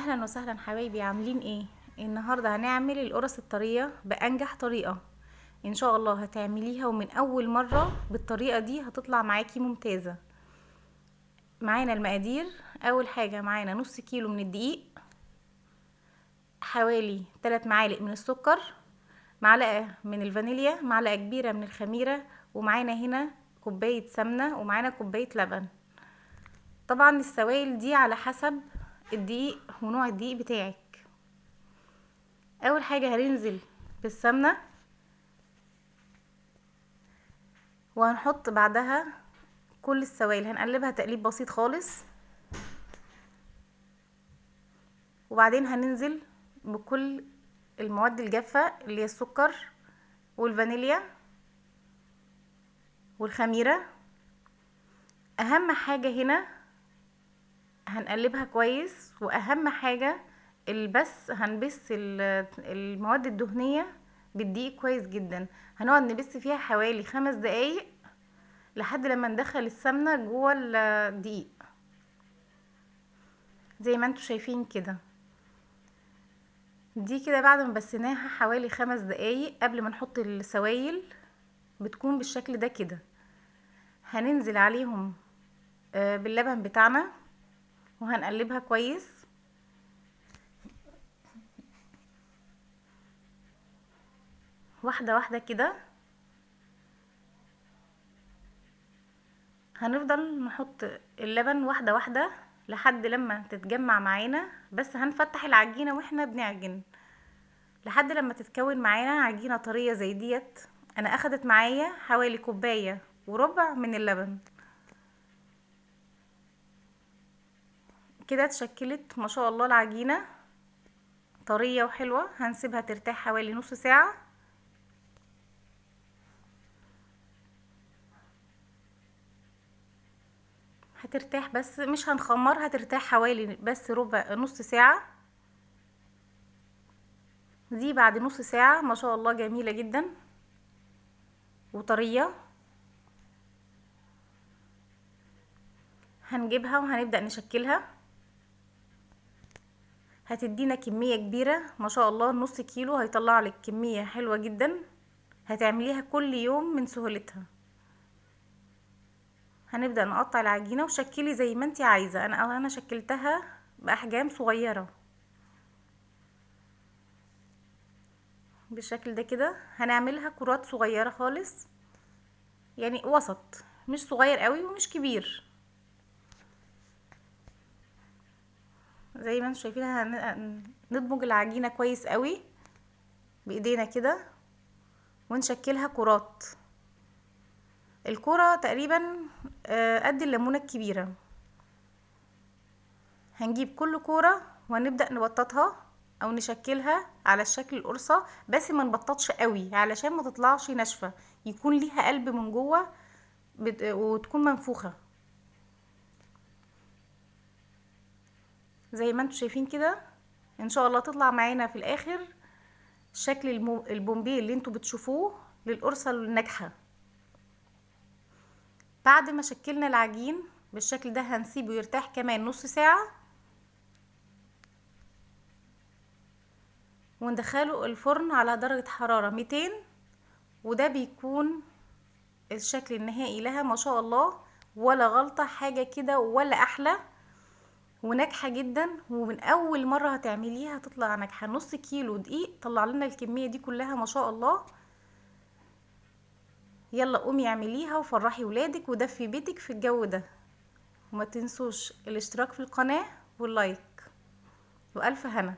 اهلا وسهلا حبايبي، عاملين ايه؟ النهارده هنعمل القرص الطريه بانجح طريقه ان شاء الله. هتعمليها ومن اول مرة بالطريقة دي هتطلع معاكي ممتازة. معانا المقادير. اول حاجة معانا نص كيلو من الدقيق، حوالي 3 معالق من السكر، معلقه من الفانيليا، معلقه كبيرة من الخميره، ومعانا هنا كوباية سمنه، ومعانا كوباية لبن. طبعا السوائل دي على حسب الدقيق ونوع الدقيق بتاعك. اول حاجة هننزل بالسمنه، وهنحط بعدها كل السوائل، هنقلبها تقليب بسيط خالص، وبعدين هننزل بكل المواد الجافه اللي هي السكر والفانيليا والخميره. اهم حاجة هنا هنقلبها كويس، واهم حاجة البس، هنبس المواد الدهنية بالدقيق كويس جدا. هنقعد نبس فيها حوالي 5 دقايق لحد لما ندخل السمنة جوه الدقيق زي ما انتم شايفين كده. دي كده بعد ما بسيناها حوالي 5 دقايق قبل ما نحط السوائل بتكون بالشكل ده كده. هننزل عليهم باللبن بتاعنا وهنقلبها كويس. واحدة واحدة كده. هنفضل نحط اللبن واحدة واحدة لحد لما تتجمع معانا، بس هنفتح العجينة واحنا بنعجن لحد لما تتكون معانا عجينة طرية زي ديت. انا اخدت معايا حوالي كوباية وربع من اللبن. كده اتشكلت ما شاء الله العجينة طرية وحلوة. هنسيبها ترتاح حوالي نص ساعة. هترتاح بس مش هنخمرها، هترتاح حوالي بس ربع نص ساعة. دي بعد نص ساعة ما شاء الله جميلة جدا وطرية. هنجيبها وهنبدأ نشكلها. هتدينا كمية كبيرة ما شاء الله، نص كيلو هيطلع لك كمية حلوة جدا، هتعمليها كل يوم من سهولتها. هنبدأ نقطع العجينة وشكلي زي ما انتي عايزة. انا شكلتها بأحجام صغيرة بالشكل ده كده. هنعملها كرات صغيرة خالص، يعني وسط، مش صغير قوي ومش كبير. زي ما انتم شايفين هندمج العجينة كويس قوي بايدينا كده ونشكلها كرات. الكرة تقريبا قد الليمونة الكبيرة. هنجيب كل كرة وهنبدأ نبططها او نشكلها على الشكل القرصة، بس ما نبططش قوي علشان ما تطلعش ناشفة، يكون ليها قلب من جوه وتكون منفوخة زي ما انتم شايفين كده. ان شاء الله تطلع معانا في الاخر شكل البومبي اللي انتوا بتشوفوه للقرصة الناجحة. بعد ما شكلنا العجين بالشكل ده هنسيبه يرتاح كمان نص ساعة وندخله الفرن على درجة حرارة 200، وده بيكون الشكل النهائي لها ما شاء الله، ولا غلطة، حاجة كده ولا أحلى، وناجحة جدا. ومن أول مرة هتعمليها هتطلع ناجحة. نص كيلو دقيق طلع لنا الكمية دي كلها ما شاء الله. يلا قومي اعمليها وفرحي ولادك ودفي بيتك في الجو ده. وما تنسوش الاشتراك في القناة واللايك، وألف هنا.